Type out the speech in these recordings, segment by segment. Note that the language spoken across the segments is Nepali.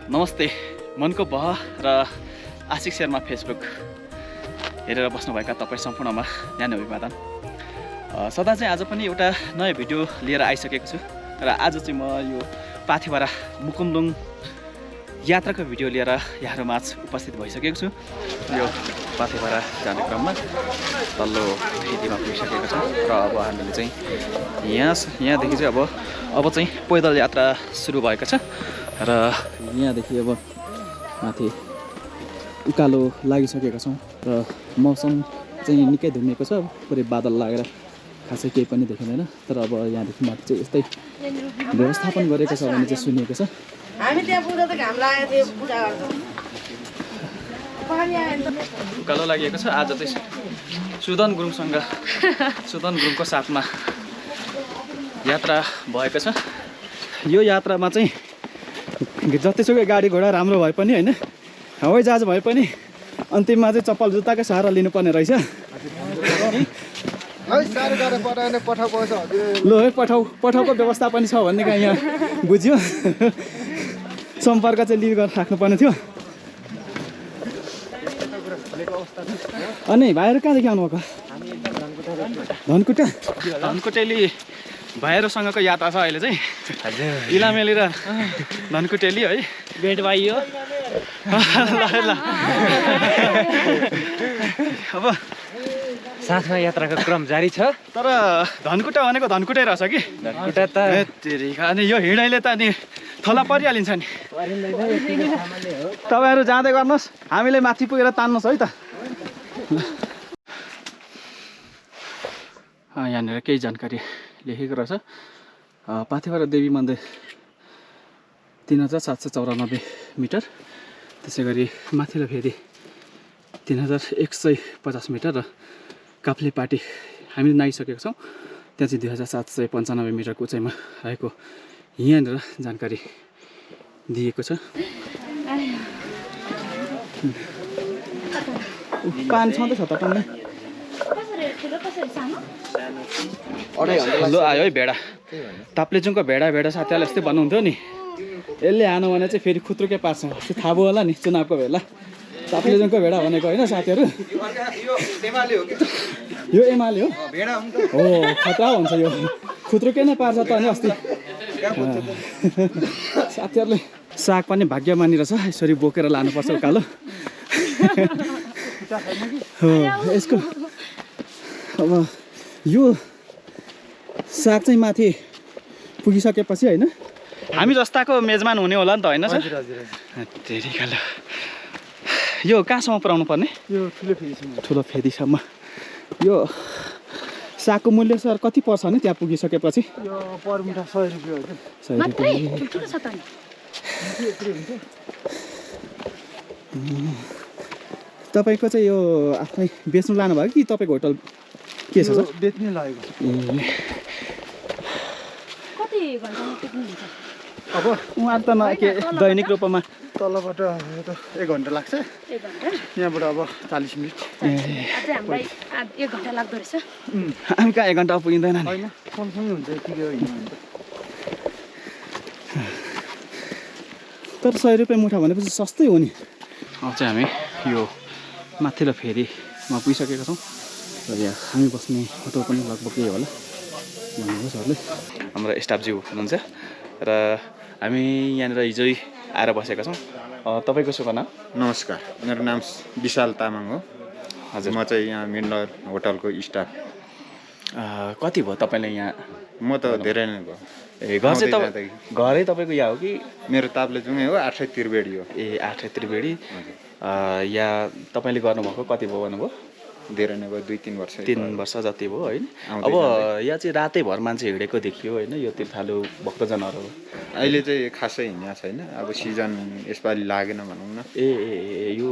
नमस्ते मनको भह र आशिक शर्मा फेसबुक हेरेर बस्नुभएका तपाईँ सम्पूर्णमा न्यानो अभिवादन। सदा चाहिँ आज पनि एउटा नयाँ भिडियो लिएर आइसकेको छु र आज चाहिँ म यो पाथीभरा मुकुमदुङ यात्राको भिडियो लिएर यहाँहरूमाझ उपस्थित भइसकेको छु। यो पाथीभरा जाने क्रममा तल्लो फेदीमा पुगिसकेको छ र अब हामीले चाहिँ यहाँदेखि चाहिँ अब चाहिँ पैदल यात्रा सुरु भएको छ र यहाँदेखि अब माथि उकालो लागिसकेका छौँ र मौसम चाहिँ निकै धुम्मिएको छ। पुरै बादल लागेर खासै केही पनि देखिँदैन, तर अब यहाँदेखि माथि चाहिँ यस्तै व्यवस्थापन गरेको छ भन्ने चाहिँ सुनिएको छ। हामी त्यहाँ पुग्दा त घाम लागेको थियो, पूजा गर्छौँ। उकालो लागेको छ। आज चाहिँ सुदन गुरुङको साथमा यात्रा भएको छ। यो यात्रामा चाहिँ जतिसुकै गाडी घोडा राम्रो भए पनि होइन, हवाई जहाज भए पनि अन्तिममा चाहिँ चप्पल जुत्ताकै सहारा लिनुपर्ने रहेछ। ल है पठाउको व्यवस्था पनि छ भन्ने कहाँ यहाँ बुझ्यो। सम्पर्क चाहिँ लिभ गरेर राख्नुपर्ने थियो। अनि भाइहरू कहाँदेखि आउनुभएको? धनकुटेली भाइहरूसँगको यात्रा छ अहिले चाहिँ। इलामेली र धनकुटेली है, भेट भइयो। अब साथमा यात्राको क्रम जारी छ। तर धनकुटा भनेको धनकुटै रहेछ कि धनकुटा त अनि यो हिँडाइले त अनि थला परिहालिन्छ नि। तपाईँहरू जाँदै गर्नुहोस्, हामीले माथि पुगेर तान्नुहोस् है त। यहाँनिर केही जानकारी लेखेको रहेछ। पाथीभरा देवी मन्दिर 3794 मिटर, त्यसै गरी माथिल्लो फेरि 3150 मिटर र काफ्लेपाटी हामीले नागिसकेका छौँ। त्यहाँ चाहिँ 2795 मिटरको उचाइमा रहेको यहाँनिर जानकारी दिएको छ। पानी छँदैछ त पानी। लो आयो है भेडा, ताप्लेजुङको भेडा साथीहरूले यस्तै भन्नुहुन्थ्यो नि। यसले हानु भने चाहिँ फेरि खुत्रुकै पार्छ, त्यो थाहा भयो होला नि चुनावको बेला। ताप्लेजुङको भेडा भनेको होइन साथीहरू, यो एमाले हो। हो खतरा हुन्छ यो, खुत्रुकै नै पार्छ त। अनि अस्ति साथीहरूले साग पनि भाग्य मानिरहेछ, यसरी बोकेर लानुपर्छ उकालो। हो यसको अब यो साग चाहिँ माथि पुगिसकेपछि होइन हामी जस्ताको मेजमान हुने होला नि त, होइन सर? यो कहाँसम्म पुऱ्याउनु पर्ने? यो ठुलो फेदीसम्म। यो सागको मूल्य सर कति पर्छ नि त्यहाँ पुगिसकेपछि? यो पर मुठा 100 रुपियाँ हो। 100 रुपियाँ। तपाईँको चाहिँ यो आफ्नै बेच्नु लानुभयो कि तपाईँको होटल के छ सर? बेच्नै लागेको। अब उहाँ त के दैनिक रूपमा तलबाट 1 घन्टा लाग्छ, यहाँबाट अब 40 मिनट। हामीलाई 1 घन्टा लाग्दो रहेछ। हामी कहाँ 1 घन्टा पुगिँदैन नि। होइन सँगसँगै हुन्छ तर 100 रुपियाँ मुठा भनेपछि सस्तै हो नि। अब चाहिँ हामी यो माथिल्लो फेरीमा पुगिसकेका छौँ र यहाँ हामी बस्ने होटल पनि लगभग यही होला भन्नुभयो सरले। हाम्रो स्टाफज्यू हुनुहुन्छ र हामी यहाँनिर हिजै आएर बसेका छौँ। तपाईँको शुभ नाम? नमस्कार, मेरो नाम विशाल तामाङ हो। हजुर, म चाहिँ यहाँ मिडनर होटलको स्टाफ। कति भयो तपाईँले यहाँ? म त धेरै नै भयो। घर चाहिँ घरै तपाईँको यहाँ हो कि? मेरो ताप्लेजुङै हो, 8 त्रिवेणी हो। ए 8 त्रिवेणी। यहाँ तपाईँले गर्नुभएको कति भयो भन्नुभयो? धेरै नै भयो, 2-3 वर्ष। 3 वर्ष जति भयो होइन। अब यहाँ चाहिँ रातैभर मान्छे हिँडेको देखियो होइन, यो तीर्थालु भक्तजनहरू। अहिले चाहिँ खासै हिँड्या छैन, अब सिजन यसपालि लागेन भनौँ न। ए यो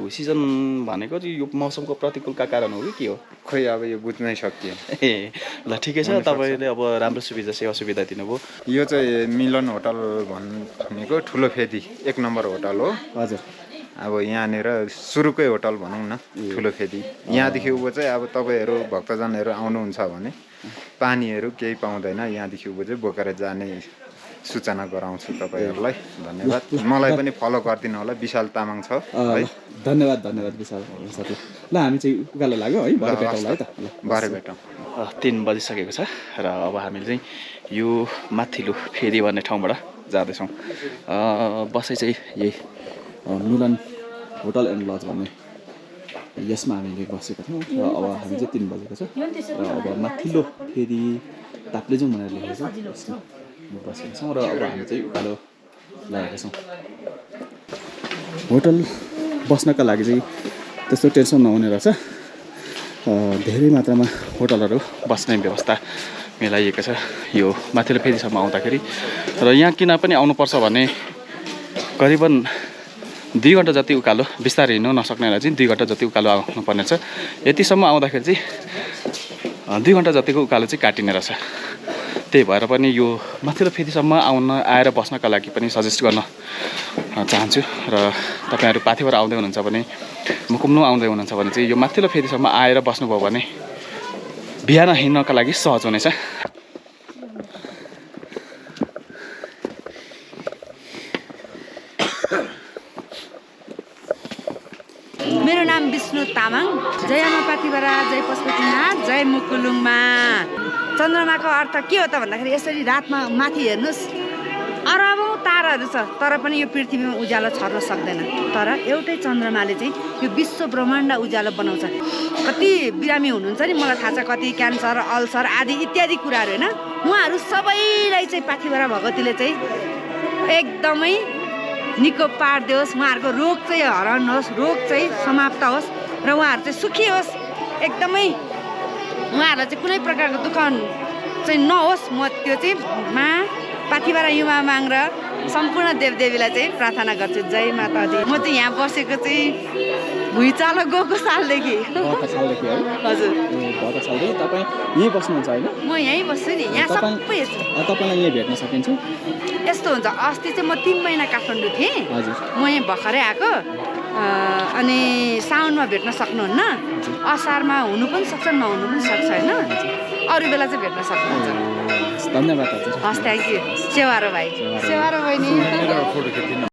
सिजन भनेको चाहिँ यो मौसमको प्रतिकूलका कारण हो कि के हो? खोइ अब यो बुझ्नै सकिएन। ए ल ठिकै छ, तपाईँले अब राम्रो सेवा सुविधा दिनुभयो। यो चाहिँ मिलन होटल भनेको ठुलो फेदी 1 नम्बर होटल हो। हजुर, अब यहाँनिर सुरुकै होटल भनौँ न, ठुलो फेदी। यहाँदेखि उँभो चाहिँ अब तपाईँहरू भक्तजनहरू आउनुहुन्छ भने पानीहरू केही पाउँदैन, यहाँदेखि उँभो चाहिँ बोकेर जाने सूचना गराउँछु तपाईँहरूलाई। धन्यवाद। मलाई पनि फलो गरिदिनु होला। विशाल तामाङ छ है। धन्यवाद विशाल साथी। ल हामी चाहिँ उकालो लाग्यो है, भरे भेटौँला है त। भरे भेटौँ। 3 बजिसकेको छ र अब हामीले चाहिँ यो माथिल्लो फेदी भन्ने ठाउँबाट जाँदैछौँ। बसाइ चाहिँ यही मिलन होटल एन्ड लज भन्ने यसमा हामीले बसेको थियौँ र अब हामी चाहिँ 3 बजेको छ र अब माथिल्लो फेदी ताप्लेजुङ भनेर लेखेको छ यसमा बसेका छौँ र अब हामी चाहिँ उकालो लागेका छौँ। होटल बस्नका लागि चाहिँ त्यस्तो टेन्सन नहुने रहेछ। धेरै मात्रामा होटलहरू बस्ने व्यवस्था मिलाइएको छ यो माथिल्लो फेदीसम्म आउँदाखेरि। र यहाँ किन पनि आउनुपर्छ भने करिबन 2 घन्टा जति उकालो बिस्तारै हिँड्नु नसक्नेलाई चाहिँ 2 घन्टा जति उकालो आउनुपर्ने छ। यतिसम्म आउँदाखेरि चाहिँ 2 घन्टा जतिको उकालो चाहिँ काटिने रहेछ। त्यही भएर पनि यो माथिल्लो फेदीसम्म आएर बस्नका लागि पनि सजेस्ट गर्न चाहन्छु। र तपाईँहरू पाथिभरा आउँदै हुनुहुन्छ भने मुकुमलुङ आउँदै हुनुहुन्छ भने चाहिँ यो माथिल्लो फेदीसम्म आएर बस्नुभयो भने बिहान हिँड्नका लागि सहज हुनेछ। मेरो नाम विष्णु तामाङ। जय आमा पाथिभरा, जय पशुपतिनाथ, जय मुकुलुङमा। चन्द्रमाको अर्थ के हो त भन्दाखेरि यसरी रातमा माथि हेर्नुहोस् अरबौँ ताराहरू छ तर पनि यो पृथ्वीमा उज्यालो छर्न सक्दैन। तर एउटै चन्द्रमाले चाहिँ यो विश्व ब्रह्माण्ड उज्यालो बनाउँछ। कति बिरामी हुनुहुन्छ नि, मलाई थाहा छ, कति क्यान्सर, अल्सर आदि इत्यादि कुराहरू होइन, उहाँहरू सबैलाई चाहिँ पाथिभरा भगवतीले चाहिँ एकदमै निको पारिदियोस्, उहाँहरूको रोग चाहिँ हराउनुहोस्, रोग चाहिँ समाप्त होस् र उहाँहरू चाहिँ सुखी होस्, एकदमै उहाँहरूलाई चाहिँ कुनै प्रकारको दुःख चाहिँ नहोस्। म त्यो चाहिँ पाथिभरा युवा माग र सम्पूर्ण देवदेवीलाई चाहिँ प्रार्थना गर्छु। जय माता दी। म चाहिँ यहाँ बसेको चाहिँ भुइँचालो गएको सालदेखि। हजुर गएको सालदेखि तपाईँ यहीँ बस्नुहुन्छ होइन? म यहीँ बस्छु नि, यहाँ सबै हेर्छु। तपाईँलाई यहाँ भेट्न सकिन्छ? यस्तो हुन्छ, अस्ति चाहिँ म 3 महिना काठमाडौँ थिएँ, म यहाँ भर्खरै आएको। अनि साउनमा भेट्न सक्नुहुन्न, असारमा हुनु पनि सक्छ नहुनु पनि सक्छ होइन, अरू बेला चाहिँ भेट्न सक्नुहुन्छ। धन्यवाद। हस्, थ्याङ्क यू। सेवारो भाइ, सेवारो बहिनी।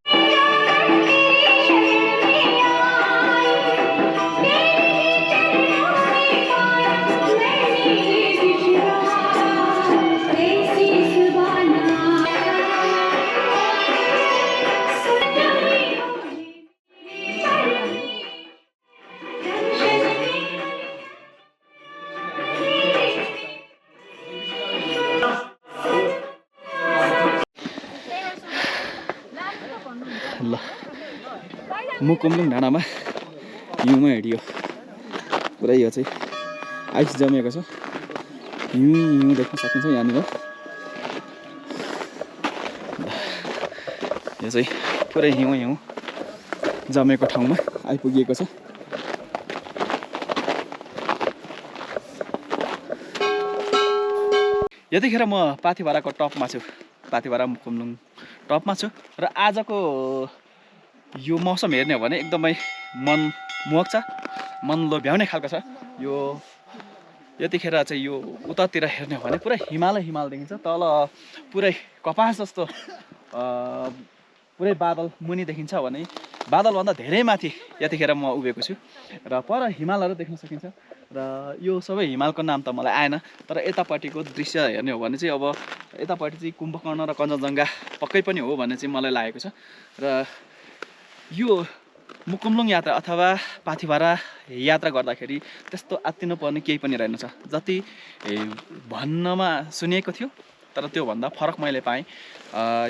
ल मुकुमलुङ डाँडामा हिउँमा हिँडियो पुरै। यो चाहिँ आइस जमेको छ, हिउँ देख्न सकिन्छ यहाँनिर। यो चाहिँ पुरै हिउँ जमेको ठाउँमा आइपुगिएको छ। यतिखेर म पाथिभराको टपमा छु, पाथिभरा मुकुमलुङ टपमा छु र आजको यो मौसम हेर्ने हो भने एकदमै मन मोहक छ, मन लोभ्याउने खालको छ। यो यतिखेर चाहिँ यो उतातिर हेर्ने हो भने पुरै हिमाल देखिन्छ, तल पुरै कपास जस्तो पुरै बादल मुनि देखिन्छ भने बादलभन्दा धेरै माथि यतिखेर म उभिएको छु र पर हिमालहरू देख्न सकिन्छ। र यो सबै हिमालको नाम त मलाई आएन, तर यतापट्टिको दृश्य हेर्ने हो भने चाहिँ अब यतापट्टि चाहिँ कुम्भकर्ण र कञ्चनजङ्घा पक्कै पनि हो भन्ने चाहिँ मलाई लागेको छ। र यो मुकुमलुङ यात्रा अथवा पाथिभरा यात्रा गर्दाखेरि त्यस्तो आत्तिनु पर्ने केही पनि रहेनछ। जति भन्नमा सुनिएको थियो तर त्योभन्दा फरक मैले पाएँ।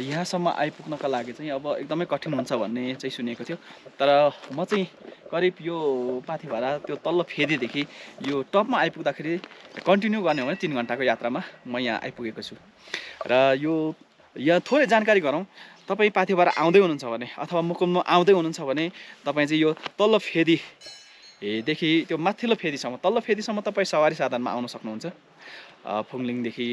यहाँसम्म आइपुग्नका लागि चाहिँ अब एकदमै कठिन हुन्छ भन्ने चाहिँ सुनिएको थियो, तर म चाहिँ करिब यो पाथिभरा त्यो तल्लो फेदीदेखि यो टपमा आइपुग्दाखेरि कन्टिन्यू गर्ने हो भने 3 घन्टाको यात्रामा म यहाँ आइपुगेको छु। र यो यहाँ थोरै जानकारी गरौँ, तपाईँ पाथिभरा आउँदै हुनुहुन्छ भने अथवा मुकुमलुङ आउँदै हुनुहुन्छ भने तपाईँ चाहिँ यो तल्लो फेदीदेखि त्यो माथिल्लो फेदीसम्म, तल्लो फेदीसम्म तपाईँ सवारी साधनमा आउन सक्नुहुन्छ। फुङलिङदेखि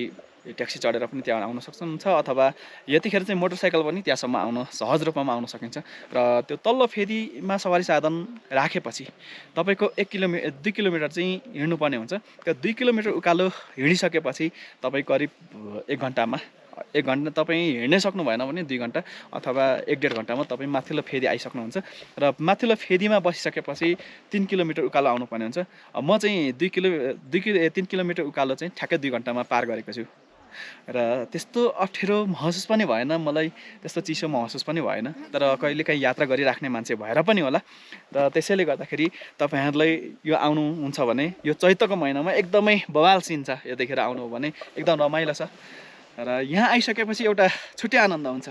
ट्याक्सी चढेर पनि त्यहाँ आउन सक्नुहुन्छ अथवा यतिखेर चाहिँ मोटरसाइकल पनि त्यहाँसम्म आउन सहज रूपमा आउन सकिन्छ। र त्यो तल्लो फेदीमा सवारी साधन राखेपछि तपाईँको 2 किलोमिटर चाहिँ हिँड्नुपर्ने हुन्छ। त्यो 2 किलोमिटर उकालो हिँडिसकेपछि तपाईँ करिब 1 घन्टामा 1 घन्टा तपाईँ हिँड्नै सक्नु भएन भने 2 घन्टा अथवा 1.5 घन्टामा तपाईँ माथिल्लो फेदी आइसक्नुहुन्छ र माथिल्लो फेदीमा बसिसकेपछि 3 किलोमिटर उकालो आउनुपर्ने हुन्छ। म चाहिँ 3 किलोमिटर उकालो चाहिँ ठ्याक्कै 2 घन्टामा पार गरेको छु र त्यस्तो अप्ठ्यारो महसुस पनि भएन मलाई, त्यस्तो चिसो महसुस पनि भएन। तर कहिलेकाहीँ यात्रा गरिराख्ने मान्छे भएर पनि होला र त्यसैले गर्दाखेरि तपाईँहरूलाई यो आउनुहुन्छ भने यो चैतको महिनामा एकदमै बवाल सिन छ। यतिखेर आउनु हो भने एकदम रमाइलो छ र यहाँ आइसकेपछि एउटा छुट्टै आनन्द हुन्छ।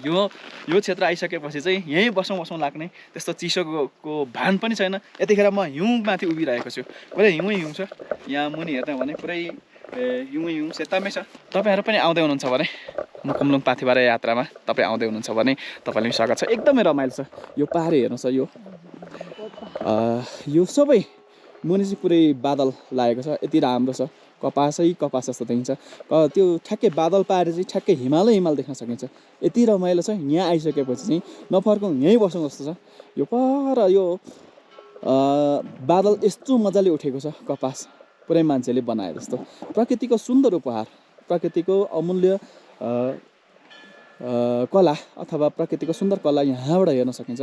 यो क्षेत्र आइसकेपछि चाहिँ यहीँ बसौँ लाग्ने त्यस्तो चिसोको भान पनि छैन। यतिखेर म हिउँमाथि उभिरहेको छु, पुरै हिउँ छ। यहाँ मुनि हेर्ने भने पुरै हिउँ सेतामै छ। तपाईँहरू पनि आउँदै हुनुहुन्छ भने मुकुमलुङ पाथिभरा यात्रामा तपाईँ आउँदै हुनुहुन्छ भने तपाईँलाई स्वागत छ। एकदमै रमाइलो छ। यो पाहाडे हेर्नुहोस्, यो सबै मुनि चाहिँ पुरै बादल लागेको छ। यति राम्रो छ, कपास जस्तो देखिन्छ। त्यो ठ्याक्कै बादल पाएर चाहिँ ठ्याक्कै हिमाल देख्न सकिन्छ। यति रमाइलो छ। यहाँ आइसकेपछि चाहिँ नफर्कौँ, यहीँ बसौँ जस्तो छ। यो पर यो बादल यस्तो मजाले उठेको छ, कपास पुरै मान्छेले बनाए जस्तो। प्रकृतिको सुन्दर उपहार, प्रकृतिको अमूल्य कला अथवा प्रकृतिको सुन्दर कला यहाँबाट हेर्न सकिन्छ।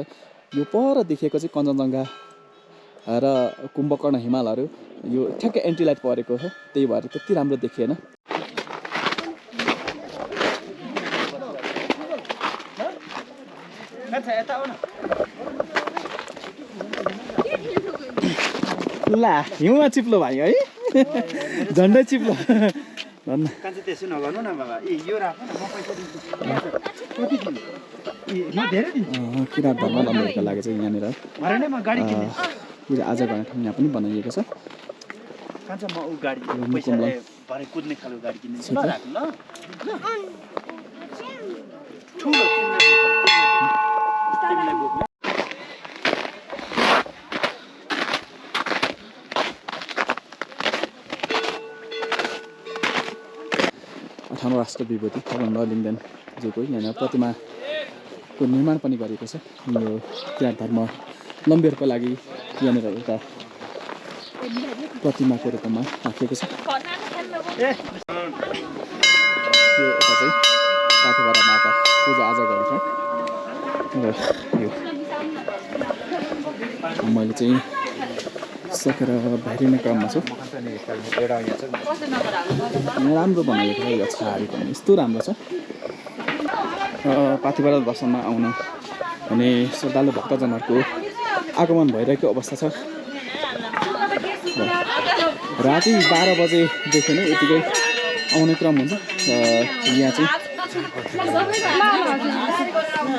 यो पर देखिएको चाहिँ कञ्चनजङ्घा र कुम्भकर्ण हिमालहरू, यो ठ्याक्कै एन्टी लाइट परेको हो, त्यही भएर त्यति राम्रो देखिएन। ला हिउँमा चिप्लो भाइ है, झन्डै चिप्लो। त्यसो नगर्नु न बाबा, यो राख्नु न, म पैसा दिन्छु। कति दिनु? म धेरै दिन्छु। किराँत धर्मावलम्बीहरूको लागि चाहिँ यहाँनिर म गाडी किन्ने पूजा आजा गर्ने ठाउँ यहाँ पनि बनाइएको छ। कान्छ म उ गाडी पैसा भरे कुद्ने खालको गाडी किन्ने ल राख्नु ल। ठुलो तिमीलाई बोक्ने। राष्ट्र विभूति खगन लिङ्गदेन जोको यहाँ प्रतिमाको निर्माण पनि गरेको छ। यो किराँत धर्मावलम्बीहरूको लागि यहाँनिर एउटा प्रतिमाको रूपमा राखिएको छ। यो यता चाहिँ पाथिभरा माता पूजा आजा गर्ने ठाउँ र यो मैले चाहिँ सकेर बाहिरिने क्रममा छु। राम्रो बनाइएको छ यो छाडी पनि, यस्तो राम्रो छ। पाथिभरा दर्शनमा आउनु भने श्रद्धालु भक्तजनहरूको आगमन भइरहेको अवस्था छ। राति 12 बजेदेखि नै यतिकै आउने क्रम हुन्छ। यहाँ चाहिँ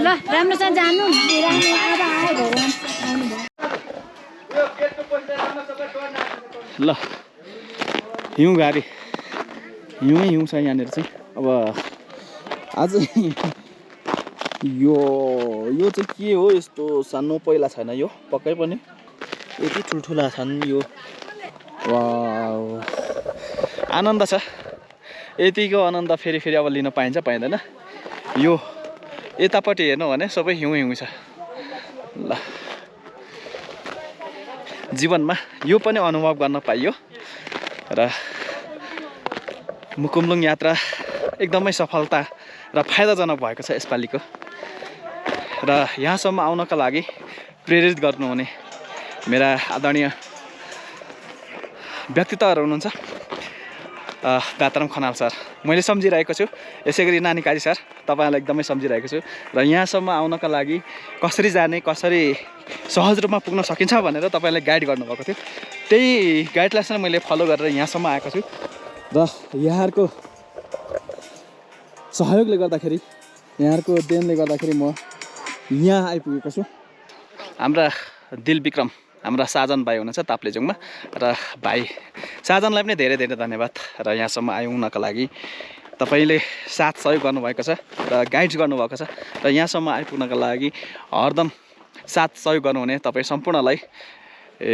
ल राम्रो छ जानु। ल हिउँ गाडी हिउँ छ यहाँनिर चाहिँ। अब आज यो चाहिँ के हो, यस्तो सानो पहिला छैन, यो पक्कै पनि यति ठुल्ठुला छन्। यो आनन्द छ। यतिको आनन्द फेरि अब लिन पाइन्छ पाइँदैन। यो यतापट्टि हेर्नु भने सबै हिउँ छ। ल जीवनमा यो पनि अनुभव गर्न पाइयो र मुकुमलुङ यात्रा एकदमै सफलता र फाइदाजनक भएको छ यसपालिको। र यहाँसम्म आउनका लागि प्रेरित गर्नुहुने मेरा आदरणीय व्यक्तित्वहरू हुनुहुन्छ। दातराम खनाल सर मैले सम्झिरहेको छु, यसै गरी नानी काजी सर तपाईँलाई एकदमै सम्झिरहेको छु। र यहाँसम्म आउनका लागि कसरी जाने, कसरी सहज रूपमा पुग्न सकिन्छ भनेर तपाईँले गाइड गर्नुभएको थियो। त्यही गाइडलाई चाहिँ मैले फलो गरेर यहाँसम्म आएको छु र यहाँहरूको सहयोगले गर्दाखेरि, यहाँहरूको देनले गर्दाखेरि म यहाँ आइपुगेको छु। हाम्रा दिल विक्रम हाम्रा साजन भाइ हुनुहुन्छ ताप्लेजुङमा, र भाइ साजनलाई पनि धेरै धेरै धन्यवाद। र यहाँसम्म आउनका लागि तपाईँले साथ सहयोग गर्नुभएको छ र गाइड गर्नुभएको छ। र यहाँसम्म आइपुग्नका लागि हरदम साथ सहयोग गर्नुहुने तपाईँ सम्पूर्णलाई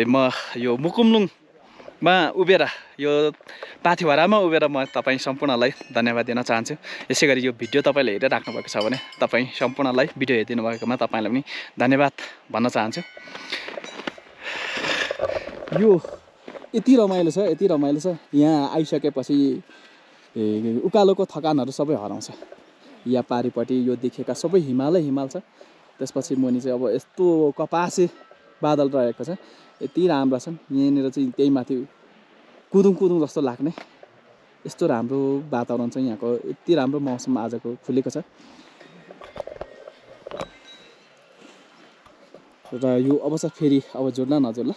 म यो मुकुमलुङमा उभिएर, यो पाथिभरामा उभिएर म तपाईँ सम्पूर्णलाई धन्यवाद दिन चाहन्छु। यसै गरी यो भिडियो तपाईँले हेरिराख्नु भएको छ भने तपाईँ सम्पूर्णलाई, भिडियो हेरिदिनु भएकोमा तपाईँलाई पनि धन्यवाद भन्न चाहन्छु। यो यति रमाइलो छ, यति रमाइलो छ। यहाँ आइसकेपछि उकालोको थकानहरू सबै हराउँछ। यहाँ पारिपट्टि यो देखेका सबै हिमाल छ। त्यसपछि मुनि चाहिँ अब यस्तो कपासे बादल रहेको छ, यति राम्रा छन्। यहाँनिर चाहिँ त्यही माथि कुदुङ जस्तो लाग्ने यस्तो राम्रो वातावरण छ यहाँको। यति राम्रो मौसम आजको खुलेको छ र यो अवसर फेरि अब जोड्ला नजोड्ला।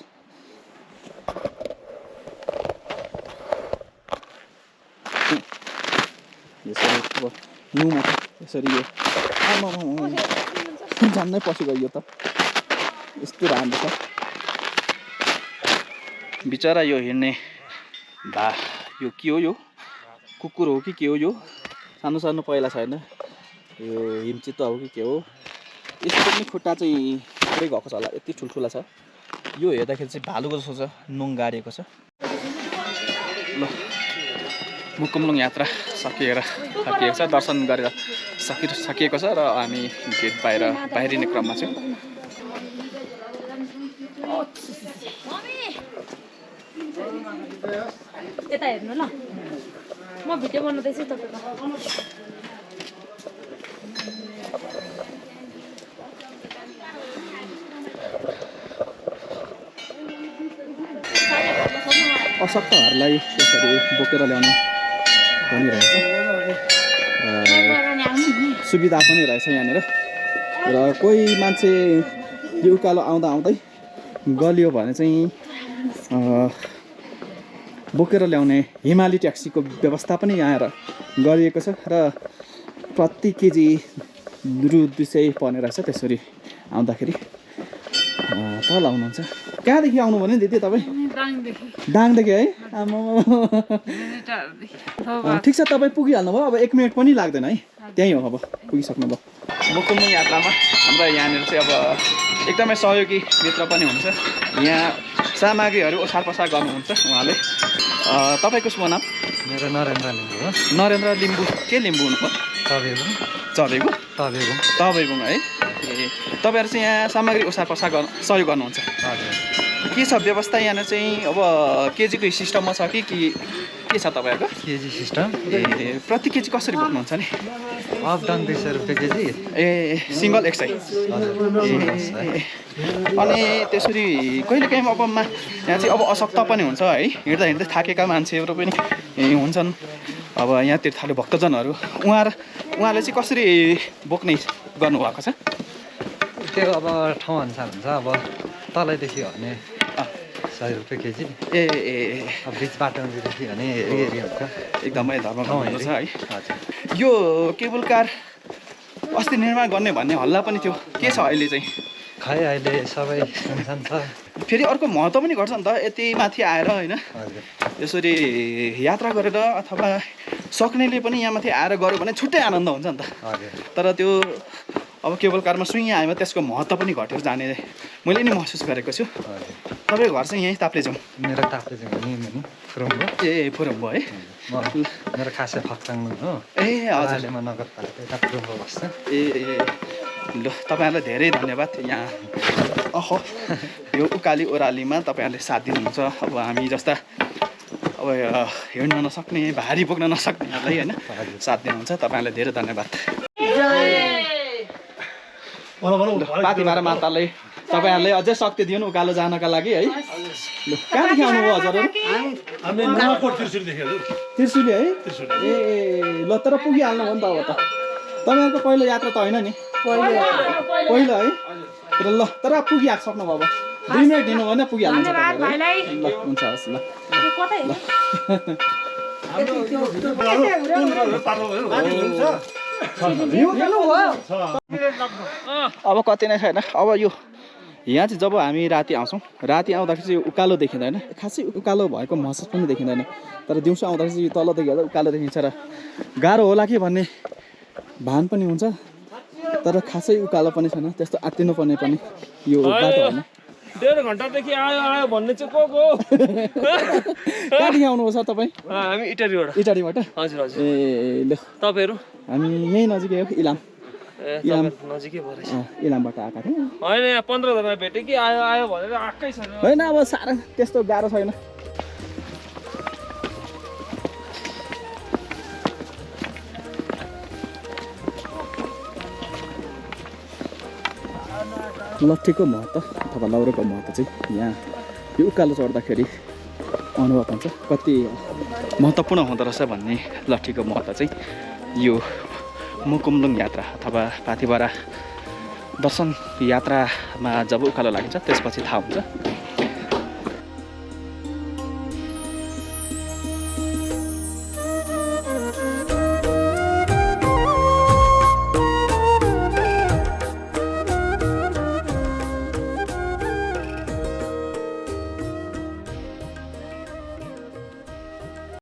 यसरी अब नुमा यसरी यो झन्नै पछि गयो त यस्तो राम्रो छ। बिचरा यो हिँड्ने यो के हो, यो कुकुर हो कि के हो, यो सानो सानो पहिला छैन, यो हिमचित्त हो कि के हो। यसको पनि खुट्टा चाहिँ पुरै गएको छ होला, यति ठुल्ठुला छ। यो हेर्दाखेरि चाहिँ भालुको जस्तो छ, नुङ गाडिएको छ। ल मुकुमलुङ यात्रा सकिएको छ, दर्शन गरेर सकिएको छ र हामी गेट बाहिरिने क्रममा छौँ। यता हेर्नु ल, म भिडियो बनाउँदैछु तपाईँको। अशक्तहरूलाई यसरी बोकेर ल्याउनु भनिरहेछ, सुविधा पनि रहेछ यहाँनिर। र कोही मान्छे यो उकालो आउँदै गलियो भने चाहिँ बोकेर ल्याउने हिमाली ट्याक्सीको व्यवस्था पनि यहाँ गरिएको छ र प्रति केजी रु 200 पर्ने रहेछ। त्यसरी आउँदाखेरि तल आउनुहुन्छ। कहाँदेखि आउनु भने दिदी तपाईँ? डाङदेखि है? ठिक छ, तपाईँ पुगिहाल्नु भयो। अब 1 मिनट पनि लाग्दैन है, त्यहीँ हो, अब पुगिसक्नु भयो। मुकुमलुङ यात्रामा हाम्रो यहाँनिर चाहिँ अब एकदमै सहयोगी मित्र पनि हुन्छ। यहाँ सामग्रीहरू ओसार पसार गर्नुहुन्छ उहाँले। तपाईँको शुभ नाम? मेरो नरेन्द्र लिम्बू हो। नरेन्द्र लिम्बू। के लिम्बू हुनुभयो? तबेबुङ है? ए तपाईँहरू चाहिँ यहाँ सामग्री ओसार पसार सहयोग गर्नुहुन्छ? हजुर। के छ व्यवस्था यहाँनिर चाहिँ? अब केजीको सिस्टममा छ कि के छ तपाईँहरूको? KG system. ए प्रति केजी कसरी बोक्नुहुन्छ नि? अप डाउन 200 रुपियाँ केजी। ए सिङ्गल 100। अनि त्यसरी कहिलेकाहीँ अब यहाँ चाहिँ अब अशक्त पनि हुन्छ है, हिँड्दै थाकेका मान्छेहरू पनि हुन्छन्। अब यहाँ तीर्थालु भक्तजनहरू उहाँले चाहिँ कसरी बोक्ने गर्नुभएको छ? त्यो अब ठाउँ अनुसार हुन्छ। अब तलैदेखि भने 100 रुपियाँ केजी। ए अब बिच बाटोदेखि भने हेरी हुन्छ। एकदमै धर्म छ है। हजुर। यो केबल कार अस्ति निर्माण गर्ने भन्ने हल्ला पनि थियो, के छ अहिले चाहिँ? खै अहिले सबै सुनसान छ। फेरि अर्को महत्त्व पनि घट्छ नि त यति माथि आएर होइन? यसरी यात्रा गरेर अथवा सक्नेले पनि यहाँ माथि आएर गऱ्यो भने छुट्टै आनन्द हुन्छ नि त। तर त्यो अब केबल कारमा सुइँ आयो त्यसको महत्त्व पनि घटेर जाने मैले नि महसुस गरेको छु। तपाईँको घर चाहिँ यहीँ ताप्लेजुङ? मेरो ताप्लेजुङ हो नि, फुरुम्बो। ए फुरुम्बो है? मेरो खासै फक्साङ हो। ए हजुर, म नगरपालिका यता फुरुम्बो बस्छ। ए ल तपाईँहरूलाई धेरै धन्यवाद। यहाँ यो उकाली ओह्रालीमा तपाईँहरूले साथ दिनुहुन्छ। अब हामी जस्ता अब हिँड्न नसक्ने, भारी बोक्न नसक्नेहरूलाई होइन साथ दिनुहुन्छ। तपाईँहरूलाई धेरै धन्यवाद। पातिमारा माताले तपाईँहरूले अझै शक्ति दिनु उकालो जानका लागि है। ल कहाँदेखि आउनुभयो हजुरहरू? त्रिशुली है? ए ल तर पुगिहाल्नु भयो नि त। अब त तपाईँहरूको पहिलो यात्रा त होइन नि? पहिलो है? र ल तर पुगिहाल्नु भयो। अब 2 मिनट दिनु भने पुगिहाल्नुहुन्छ तपाईँहरू। ल हुन्छ, हस् ल। अब कति नै छैन। अब यो यहाँ चाहिँ जब हामी राति आउँछौँ, राति आउँदाखेरि चाहिँ उकालो देखिँदैन, खासै उकालो भएको महसुस पनि देखिँदैन। तर दिउँसो आउँदाखेरि चाहिँ तलदेखि हेर्दा उकालो देखिन्छ र गाह्रो होला कि भन्ने भान पनि हुन्छ। तर खासै उकालो पनि छैन, त्यस्तो आत्तिनु पर्ने पनि यो बाटो होइन। 1.5 घन्टादेखि आयो भन्ने चाहिँ को कहाँदेखि आउनुभयो सर तपाईँ? हामी इटारीबाट। इटारीबाट? हजुर हजुर। ए ल तपाईँहरू? हामी यहीँ नजिकै हो, इलाम। नजिकै भएर इलामबाट आएका थियौँ। होइन यहाँ 15 जना भेटेँ कि आयो भनेर आएकै छैन। होइन अब साह्रो त्यस्तो गाह्रो छैन। लट्ठीको महत्त्व अथवा लौरोको महत्त्व चाहिँ यहाँ यो उकालो चढ्दाखेरि अनुभव हुन्छ कति महत्त्वपूर्ण हुँदो रहेछ भन्ने लट्ठीको महत्त्व चाहिँ यो मुकुमलुङ यात्रा अथवा पाथिभरा दर्शन यात्रामा जब उकालो लाग्छ त्यसपछि थाहा हुन्छ।